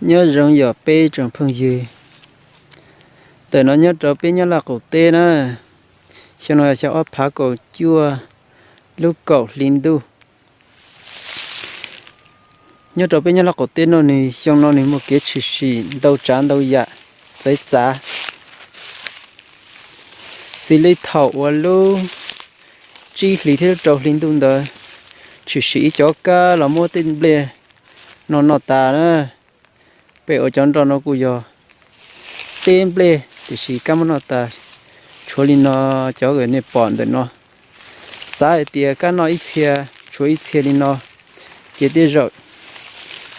Nyob zoo yog peb tsoom phooj ywg, ntawm no nyob rau peb Nyab Laj qaum teb na, xyoo no yog xyoo ob phav kaum cuaj lub kaum hli ntuj. Nyob rau peb Nyab Laj qaum teb no nws xyoo no nws muaj kev tshwm sim ntau tsav ntau yam txawv txav. Xws li thaum uas lub tsib hlis thiab lub rau hli ntuj ntawd, tshwm sim ib cov kab los muab tej nplej no noj tas na. Peb ua cov nroj no kuj yog teb nplej tiam sis kab muab noj tas, tshuav li no. Cov uas nej pom ntawm no, xav hais tias kab noj ib txhia tshuav ib txhia li no, ces tej zaum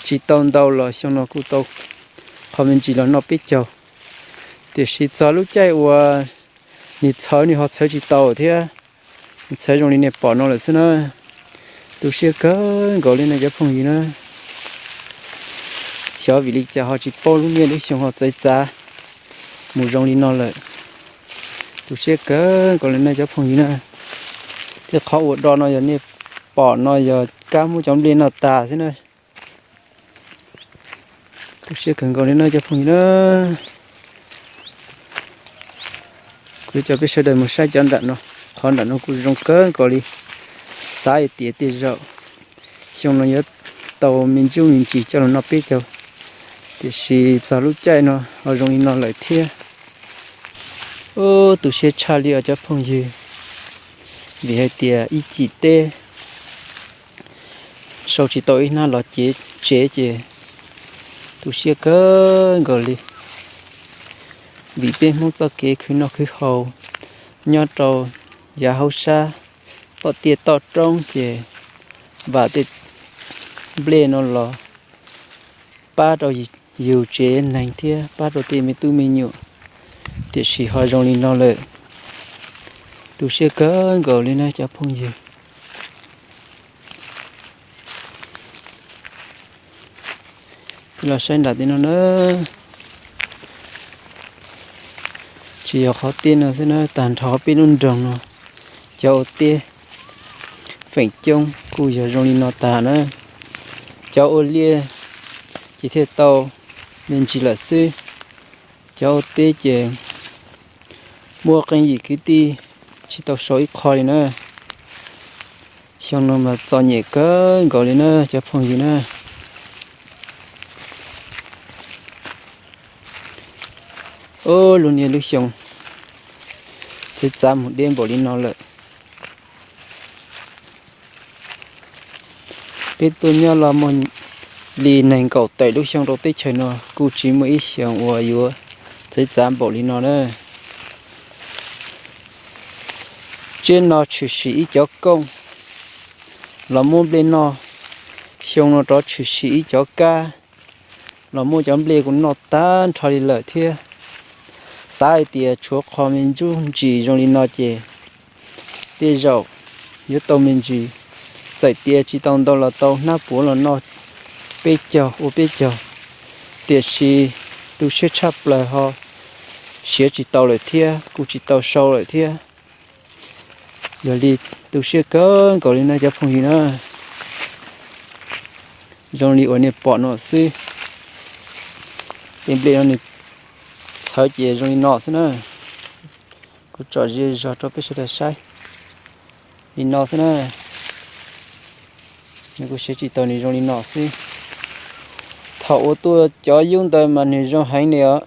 tsis tau ntau los xyoo no kuj tau qho me ntsis los noj peb caug. Tiam sis txog lub caij uas nws txhawv nws ho txhawv tsis tau thiab, nws txhawv zoo li nej pom no lawm xwb na. Tu siab kawg nkaus li no cov phooj ywg na. Xyov vim li cas ho tsis paub lub niaj lub xyoo ho txawv txav mus zoo li no lawm. Tu siab kawg nkaus li no cov phooj ywg na. Tej qhov uas do no yog nej pom no yog kab muab cov nplej noj tas xwb na. Tu siab kawg nkaus li no cov phooj ywg na. Kuv coj peb sawv daws mus saib cov nram no, qhov nram no kuj zoo kawg nkaus li. Xav hais tias tej zaum xyoo no yuav tau me ntsuj me ntsis coj los noj peb caug, tiam sis txog lub caij no ho zoo li no lawm thiab. Ub, tu siab tshaj li os cov phooj ywg, vim hais tias ib cim teb sau tsis tau ib hnab los cev tsev ces tu siab kawg nkaus li. Vim peb Hmoob txoj kev khwv noj khwv haus nyob rau yav hauv sab toj tiaj toj roob ces vam tej nplej no los pab rau yus tsev neeg thiab pab rau tej me tub me nyuam, tiam sis ho zoo li no lawm. Tu siab kawg nkaus li na cov phooj ywg. Peb los saib nram tej no na, tsis yog qhov tiaj no xwb na, tag nrho peb lub nroog no cov ua teb feem coob kuj yog zoo li no tag na. Cov ua liaj ces thiaj tau me ntsis lawm xwb. Cov ua teb ces muaj qee yim kwv tij tsis tau sau ib qho li na. Xyoo no mas txom nyem kawg nkaus li na cov phooj ywg na. Ub, lub niaj lub xyoo txawv txav mus deb npaum li no lawm. Peb tuaj nyob los muaj li nees nkaum tawm lub xyoo rau teb chaws no kuj tsis muaj ib xyoos uas yuav txawv txav npaum li no na. Tsiab no tshwm sim ib cov kooj los muab nplej noj, xyoo no rov tshwm sim ib cov kab los muab cov nplej kuj noj tag nrho li lawm thiab. Xav hais tias tshuav qho me ntsuj ntsis zoo li no ces tej zaum yuav tau me ntsis, txawm tias tsis tau ntau los tau hnab puav los noj peb caug ua peb caug, tiam sis tu siab tshaj plaws ho siav tsis tau lawm thiab kuj tsis tau sau lawm thiab. Yog li tu siab kawg nkaus li no cov phooj ywg na. Zoo li uas nej pom no xwb, tej nplej no nws txhawv ces zoo li no xwb na. Kuv tsom zej zog rau peb sawv daws saib li no xwb na. Nws kuj siav tsis tau, nws zoo li no xwb. Thaum uas tuaj cov yub ntawd mas nws zoo heev li os.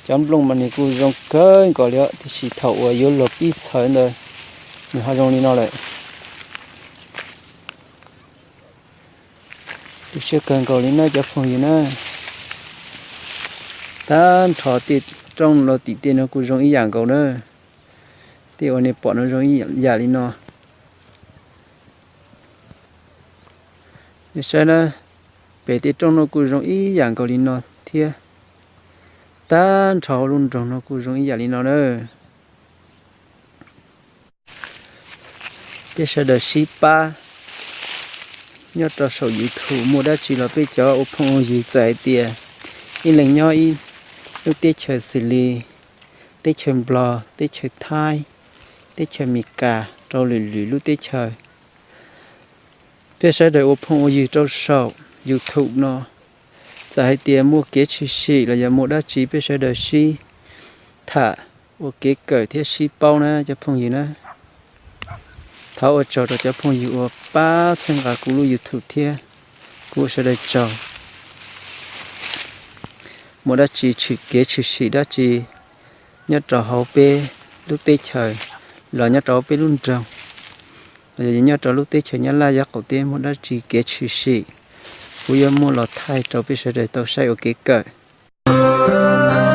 Cov nplooj mas nws kuj zoo kawg nkaus li os, tiam sis thaum uas yuav luag pib txhawv ntawd nws ho zoo li no lawm. Tu siab kawg nkaus li na cov phooj ywg na. Tag nrho tej roob los tim tej no kuj zoo ib yam nkaus na. Tej uas nej pom no zoo ib yam li no. Nej saib na, pem tej roob no kuj zoo ib yam nkaus li no thiab. Tag nrho hauv lub nroog no kuj zoo ib yam li no na. Peb sawv daws sib pab nyob rau saum YouTube, muaj dab tsi los peb cov ua phooj ua ywg, txawm hais tias ib leeg nyob ib lub teb chaws xws li teb chaws Nplog, teb chaws Thaib, teb chaws Amelikas, rau lwm lwm lub teb chaws, peb sawv daws ua phooj ua ywg rau saum YouTube no, txawm Txawm hais tias muaj kev tshwm sim los yog muaj dab tsi peb sawv daws sib tham ua kev kawm thiab sib paub na cov phooj ywg na. Thov ua tsaug rau cov phooj ywg uas pab txhawb nqa kuv lub YouTube thiab kuv ua sawv daws tsaug. Muaj dab tsi tshwm kev tshwm sim dab tsi nyob rau hauv peb lub teb chaws los nyob rau hauv peb lub nroog los yog nyob rau lub teb chaws Nyab Laj yav qaum teb muaj dab tsi kev tshwm sim, kuv yuav muaj los thaij rau peb sawv daws tau saib ua kev kawm.